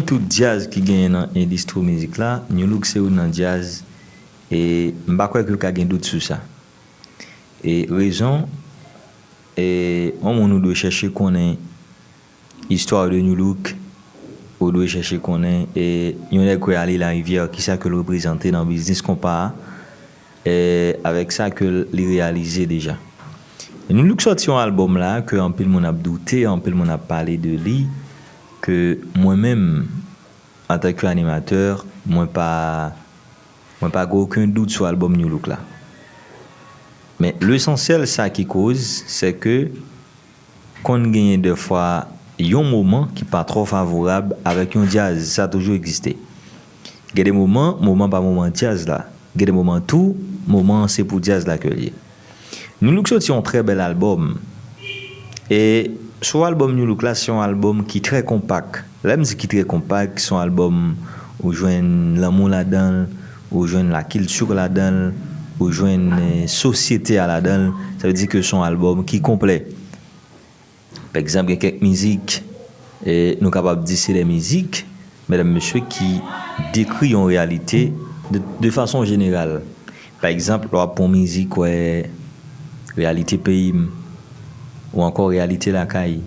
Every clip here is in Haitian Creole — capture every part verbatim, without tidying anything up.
Tout djaz ki genyen nan endistri mizik la, Nu-Look se youn nan djaz, e m pa kwè ke ka gen dout sou sa. E rezon, e yon moun ou dwe chèche konnen istwa de Nu-Look, ou dwe chèche konnen, e yon nèg kwè Ali Larivière, kisa ke l reprezante nan biznis konpa a, e avèk sa ke li reyalize deja. Nu-Look sòti yon albòm la ke anpil moun ap doute, anpil moun ap pale de li, ke mwen menm, antanke animatè, mwen pa, mwen pa gen okenn dout sou albòm Nu-Look la. Men lesansyèl, sa ki koz, se ke konn genyen dèfwa yon moman ki pa twò favorab avèk yon djaz, sa toujou egziste. Gen de moman, moman pa moman djaz la. Gen de moman tou, moman an se pou djaz la ke l ye. Nu-Look soti yon trè bèl albòm. E sou albòm Nu-Look la, se yon albòm ki trè konpak. Lè m di ki trè konpak, se yon albòm ou jwenn lanmou ladan l, ou jwenn lakilti ladan l, ou jwenn, eh, sosyete a ladan l. Sa vle di ke se yon albòm ki konplè. Pa egzanp, gen kèk mizik, eh, nou kapab di se de mizik, medam, mesye, ki dekri yon reyalite de, de fason jeneral. Pa egzanp, lè w ap pran yon mizik, wè reyalite peyi m, ou ankò reyalite lakay.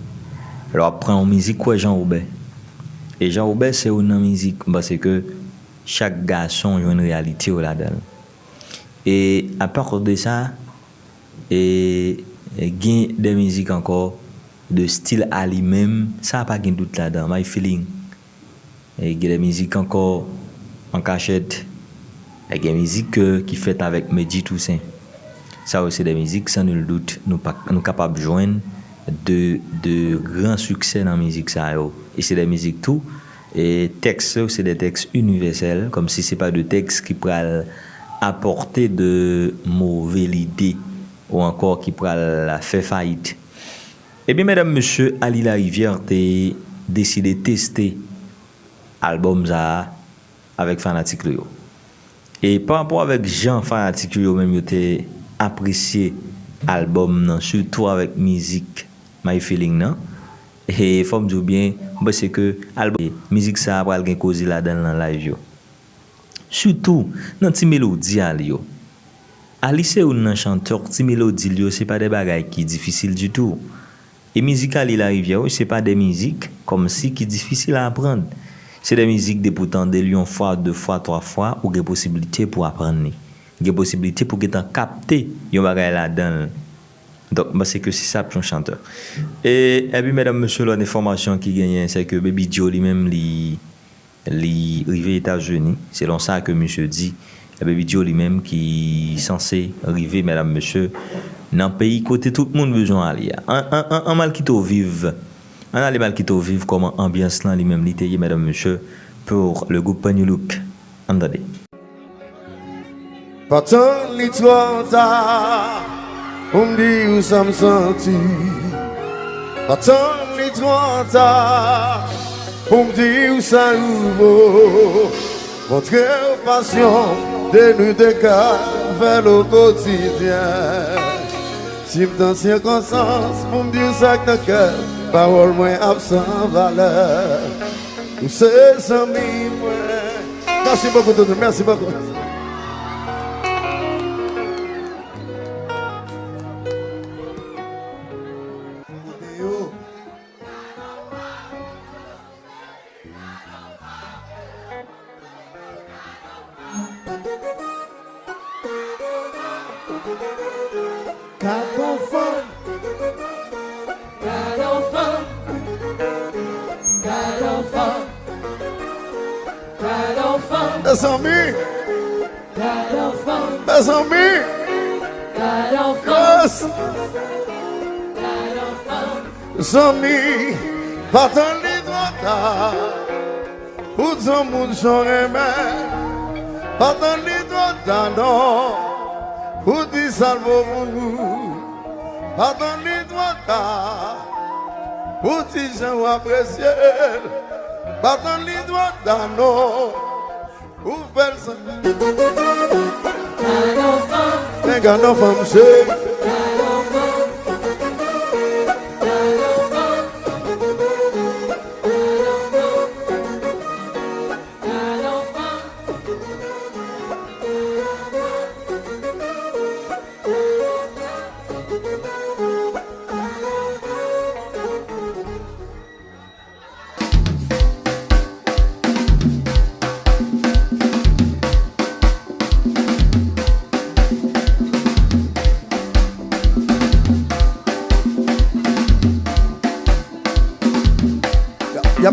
Lè w ap pran yon mizik, wè Jan Wobè. E Jan Wobè se youn nan mizik, m panse ke chak gason jwenn reyalite yo ladan l. E apa de sa, e, e gen de mizik ankò de stil a li menm, sa pa gen dout ladan, My Feeling. E gen de mizik ankò an kachèt. E gen mizik ke, ki fèt avèk Medjy Toussaint. Sa yo se de mizik, san nul dout, nou pa, nou kapab jwenn de, de gran siksè nan mizik sa yo. E se de mizik tou, e tèks yo se de tèks inivèsèl, kòmsi se pa de tèks ki pral apòte de move lide ou ankò ki pral fè fayit. Ebyen, medam, mesye, Ali Larivière te deside teste albòm sa a avèk fanatik li yo. E pa rapò avèk jan fanatik yo, yo menm yo te apresye albòm nan, sitou avèk mizik My Feeling nan. E fò m di w byen, m panse ke albòm, mizik sa a pral gen koze ladan l nan live yo. Sitou nan ti melodi a li yo. Ali se youn nan chantè, ti melodi li yo, se pa de bagay ki difisil ditou. E mizik Ali Larivière yo, se pa de mizik kòmsi ki difisil a aprann. Se de mizik depi w tande l yon fwa, de fwa, twa fwa, ou gen posiblite pou aprann li. Gen posiblite pou gentan kapte yon bagay ladan l. Donk, m panse ke se sa pou yon chantè. E, epi, medam, mesye, lòt enfòmasyon ki genyen, se ke Baby Joe li menm, li, li rive Etazini, selon sa ke misye di. Baby Joe li menm ki sanse rive, medam, mesye, nan peyi kote tout moun bezwen ale a. An, an, an, ann al kite w viv. Ann ale m al kite w viv kòman anbyans lan li menm li te ye, medam, mesye, pou le gwoup Nu-Look. Ann tande. Pa tann li twò ta pou m di w sa m santi. Pa tann li twò ta pou m di w sa nou vo. Montre w pasyon de nou de ka fè l o kotidyen. Si m nan sikonstans pou m di w sa k nan kè, pawòl mwen ap san valè. Ou se zanmi mwen. Merci beaucoup, Doudou. Merci beaucoup. Gad yon fanm. Gad yon fanm. Gad yon fanm. Gad yon fanm. Mezanmi. Gad yon fanm. Mezanmi. Gad yon fanm. Yes. Gad yon fanm. Zanmi, pa tann li twò ta. Pou di yon moun jan w renmen, pa tann li twò ta non. Pou di sa l vo pou ou, pa tann li twò ta. Pou di jan w apresye l, pa tann li twò ta non. Ou fè l santi. Men gad yon fanm cheri.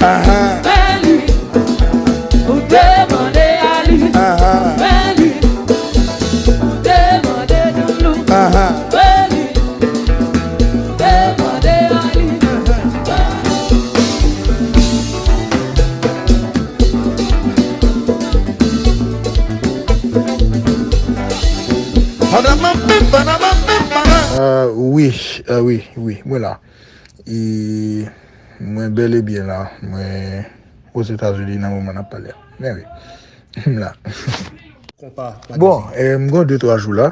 Ahan. Ahan. Ah, wi, ah, wi, wi, mwen la. E mwen bèl e byen la. Mwen Ozetazini nan moman n ap pale a. Men wi, m la. Bon, eh, m gen de twa jou la.